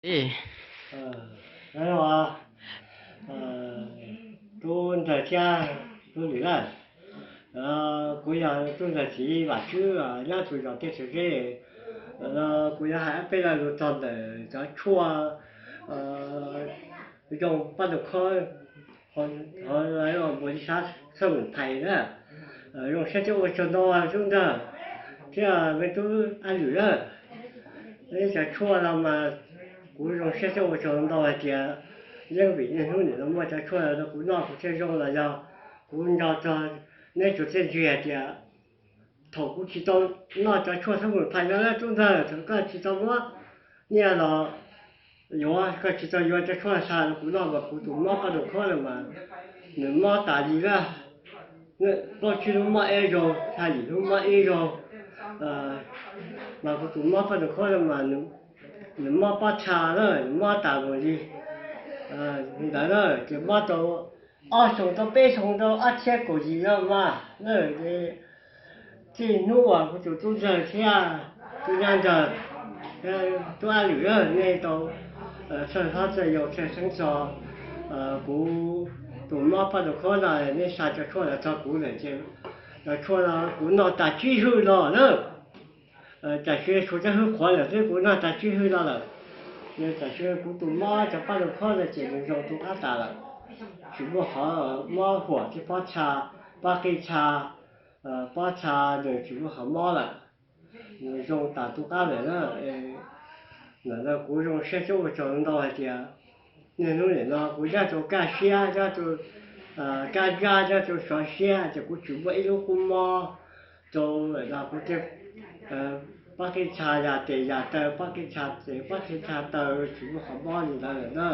Ib, tub ntawg thiab tub lwm lawm. Kuv yog tub ntawg txiv Vam Tswb, nyob rau zos Tiaj Txwv Zeb. Kuv yuav hais ob peb lo lus txog ntawm cov tshuaj zoo pab tus khob, hov npua li sab xab mus phais na. Zoo siab thiab ua tsaug ntau tub ntawg thiab me tub ab lwm na. Cov tshuaj no mas kuv zoo siab thiab ua tsaug ntau hais tias yeej vim niaj hnub niam no muaj cov tshuaj no rau kuv noj kuv thiaj zoo los yog kuv nco txog neb tug txiaj ntsig hais tias thaum kuv tsis tau noj cov tshuaj xab mus phais no na tub ntawg, thaum koj tsis tau muab nyiaj los yuav, koj tsis tau yuav cov tshuaj xa rau kuv noj mas kuv tus mob paj tus khob no mas nws mob tas li lawm. Plaub tsib hnub mob ib zaug, xya yim hnub mob ib zaug, mas kuv tus mob paj tus khob no mas nws mob pob txha na, nws mob tas mus li ntawd na, ces mob tau ob xyoos tau peb xyoos rau ob txhiab kaum yim no mas na. Txij hnub uas kuv tus tub ntxawg thiab tub nyab ntxawg, tub ab lwm na, nej tau txhawj hlob txhawj yau txhawj xeeb txog kuv tus mob paj tus khob no, nej xa cov tshuaj los txog kuv lawm ces cov tshuaj no kuv noj tas tsib hwj los na. Tam sim tshuav cov hwj qhuav lawm xwb, kuv noj tas tsib hwj los lawm. Tam sim kuv tus mob cov paj tus khob no ces nws zoo tu qab tas lawm, tsis muaj qhov mob huam thiab pob txha, pob qij txha, pob txha nws tsis muaj qhov mob lawm, nws zoo tas tu qab lawm na. Ntawm no kuv zoo siab thiab ua tsaug ntau hais tias niaj hnub nim no kuv nyob rau kaj siab, nyob rau kaj ntsab, nyob rau sov siab ces kuv tsis muaj ib lub kub mob rau lawm no kuv thiaj pob qij txha yam tes yam taw, pob qij txha tes pob qij txha taw, tsis muaj qhov mob li ntawd lawm na.